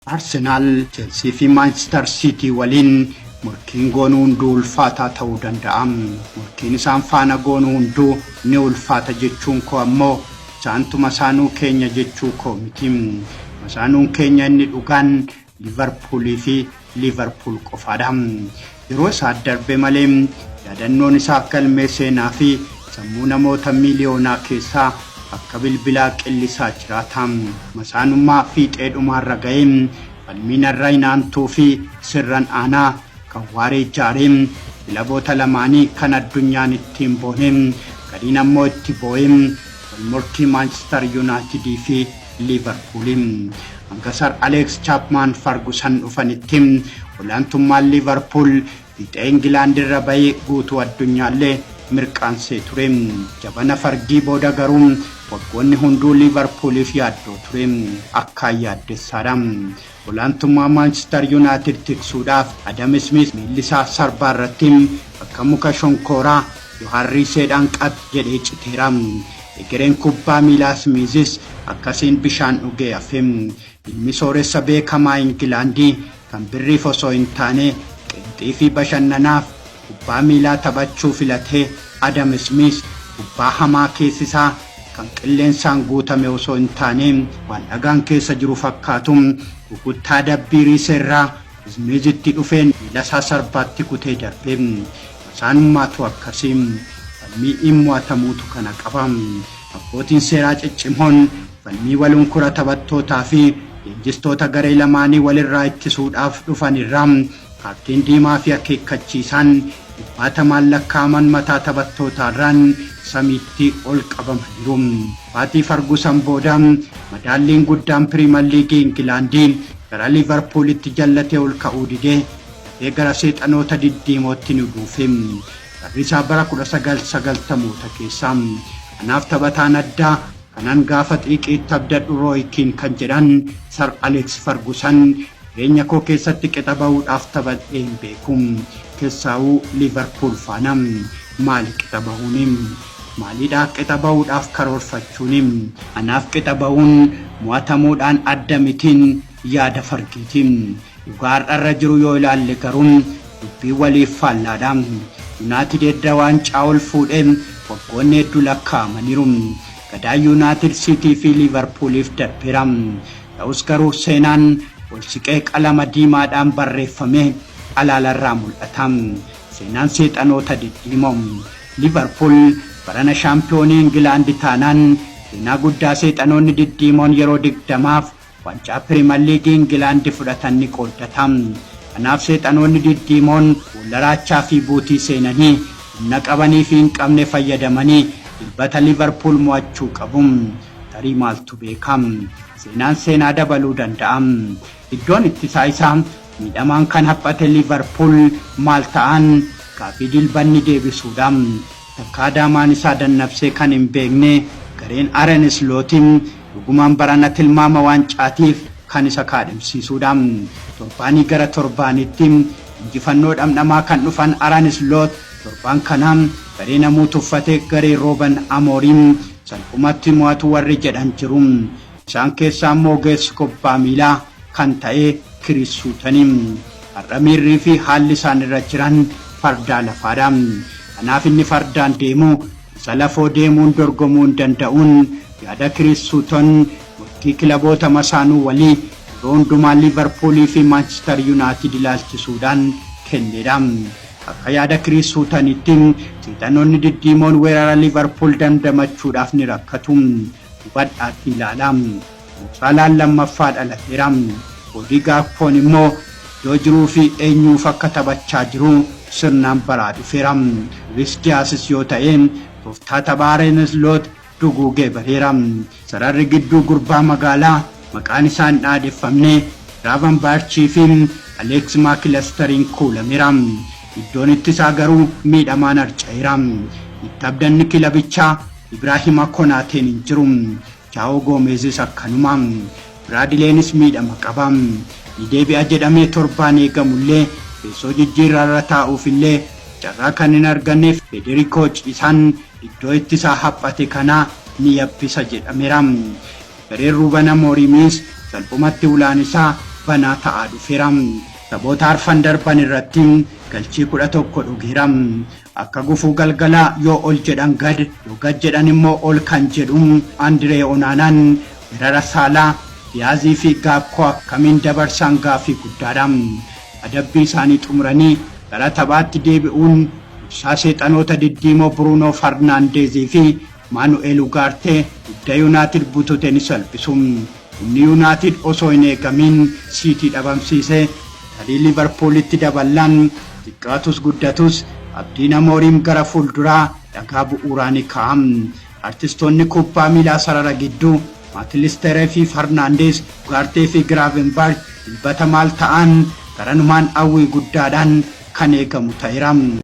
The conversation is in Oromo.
Arsenaal, Chelsii fi Maanchister Siitii waliin morkiin goonu hunduu ulfaataa ta'uu danda'a. Morkiin isaan faana goonu hunduu ni ulfaata jechuun koo ammoo isaantu masaanuu keenya jechuu koo miti. Masaanuun keenya inni dhugaan Liivarpuulii fi Liivarpuul qofaadha. Yeroo isaa darbe malee yaadannoon isaa galmee seenaa fi sammuu namoota miiliyoonaa keessaa akka bilbilaa qillisaa jiraata. Masaanummaa fiixee dhumaarra ga'ee falmii narra hin aantuu fi sirran aanaa kan waaree jaaree kilaboota lamaanii kan addunyaan ittiin boone gariin ammoo itti boo'e wal morkii Maanchister Yuunaayitidii fi Liivarpuuli. Hanga Sar Aleeks Chaapmaan Fargusan dhufanitti olaantummaan Liivarpuul fiixee Ingilaand irra bahee guutuu addunyaallee mirqaansee ture. Jabana Fargii booda garuu waggoonni hunduu Liivarpuuliif yaaddoo ture. Akkaan yaaddessaadha. Olaantummaa Maanchister Yuunaayitid tiksuudhaaf Adam Ismiis miilli isaa sarbaa irratti bakka muka shonkooraa Yohaan Riiseedhaan qax jedhee citeera. Egereen kubbaa miilaa Ismiizis akkasiin bishaan dhugee hafe. Ilmi sooressa beekamaa Ingilaandii kan birriif osoo hin taane qeenxii fi bashannanaaf kubbaa miilaa taphachuu filate Adam Ismiis kubbaa hamaa keessisaa kan qilleensaan guutame osoo hin taane waan dhagaan keessa jiru fakkaatu rukuttaa dabbii Riiseerraa Ismiizitti dhufeen miilasaa sarbaatti kutee darbe. Masaanummaatu akkasi. Falmii hin mo'atamuutu kana qaba. Abbootiin seeraa ciccimoon falmii walunkura taphattootaa fi leenjistoota garee lamaanii walirraa ittisuudhaaf dhufan irraa kaartiin diimaa fi akeekkachiisaan dhibbaatamaan lakkaa'aman mataa taphattootaarraan samiitti ol qabamaniiru. Baatii Fargusan booda madaalliin guddaan Piriimer Liigii Ingilaandii gara Liivarpuulitti jallatee ol ka'uu didee dafee gara seexanoota diddiimootti ni duufe. Barri isaa bara 1990moota keessa. Anaaf taphataan addaa kanan gaafa xiiqiitti abdadhu Rooy Kiin kan jedhan Sar Aleeks Fargusan jireenya koo keessatti qixa bahuudhaaf taphadhee hin beeku. Keessaawuu Liivarpuul faana. Maali qixa bahuuni? Maalidha qixa bahuudhaaf karoorfachuuni? Anaaf qixa bahuun mo'atamuudhaan adda mitiin yaada Fargiiti. Dhugaa har'arra jiru yoo ilaalle garuu dubbiin waliif faallaadha. Yuunaatid edda waancaa ol fuudhee waggoonni hedduu lakkaa'amaniiru. Gadaan Yuunaatid Siitii fi Liivarpuuliif darbeera. Ta'us garuu seenaan ol siqee qalama diimaadhaan barreeffame alaalarraa mul'ata. Seenaan seexanoota diddiimoo. Liivarpuul barana shaampiyoonii Ingilaandi taanaan seenaa guddaa seexanoonni diddiimoon yeroo 20f waancaa Piriimer Liigii Ingilaandi fudhatan ni qooddata. Kanaaf seexanoonni diddiimoon boolla raachaa fi buutii seenanii humna qabanii fi hin qabne fayyadamanii Dilbata Liivarpuul mo'achuu qabu. Tarii maaltu beeka? Seenaan seenaa dabaluu danda'a. Iddoon ittisaa isaa miidhamaan kan haphate Liivarpuul maal ta'aan? Gaaffii Dilbanni deebisuudha. Takkaa daamaan isaa dannabsee kan hin beekne gareen Arne Sloot dhugumaan barana tilmaama waancaatiif kan isa kaadhimsiisuudha. Torbaanii gara torbaanitti injifannoo dhamdhamaa kan dhufan Arne Sloot torbaan kana garee namuu tuffate garee Rooban Amooriim salphumatti mo'atu warri jedhan jiru. Isaan keessaa immoo ogeessi kubbaa miilaa kan ta'e Kiriis Suutani. Har'a miirrii fi haalli isaan irra jiran fardaa lafaadha. Kanaaf inni fardaan deemu isa lafoo deemuun dorgomuu hin danda'uun yaada Kiriis Suuton morkii kilaboota masaanuu walii yeroo hundumaa Liivarpuulii fi Maanchister Yuunaayitid ilaalchisuudhaan kennedha. Akka yaada Kiriis Suutanitti seexanoonni diddiimoon weerara Liivarpuul dandamachuudhaaf ni rakkatu. Hubadhaatti ilaalaa. Mo Saalaan lammaffaa dhalateera. Koodii Gaakpoon immoo iddoo jiruu fi eenyuuf akka taphachaa jiru sirnaan baraa dhufeera. Luwis Diyaasis yoo ta'e tooftaa taphaa Arne Sloot duguugee bareera. Sararri gidduu gurbaa magaalaa maqaan isaa hin dhaadheffamne Giraavanbaarchii fi Aleeks Maakilasteriin kuulameera. Iddoon ittisaa garuu miidhamaan harca'eera. Itti abdanni kilabichaa Ibraahima Konaateen hin jiru. Jaawoo Goomeezis akkanuma. Biraadileenis miidhama qaba. Ni deebi'a jedhamee torbaan eegamullee teessoo jijjiirraarra taa'uufillee carraa kan hin arganne Federikoo Ciisaan iddoo ittisaa haphate kana ni yabbisa jedhameera. Gareen Ruuban Amooriimiis salphumatti ulaan isaa Banaa ta'aa dhufeera. Taphoota arfan darban irratti galchii 11 dhugeera. Akka gufuu galgalaa yoo ol jedhan gad, yoo gad jedhan immoo ol kan jedhu Andiree Onaanaan weerara Saalaa, Diyaazii fi Gaakpoo akkamiin dabarsan gaaffii guddaadha. Adabbii isaanii xumuranii gara taphaatti deebi'uun dursaa Seexanoota Diddiimoo Buruunoo Farnaandeezii fi Maanu'eel Ugaartee dugda Yunaatid butute ni salphisu. Humni Yunaatid osoo hin eegamiin Siitii dhabamsiise tarii Liivarpuulitti daballaan xiqqaatus guddatus abdiin Amooriim gara fuulduraa dhagaa bu'uuraa ni kaa'a. Artistoonni kubbaa miilaa sarara gidduu Maakilisteree fi Farnaandeez, Ugaartee fi Giraavenbarg Dilbata maal ta'an garanumaan hawwii guddaadhaan kan eegamu ta'eera.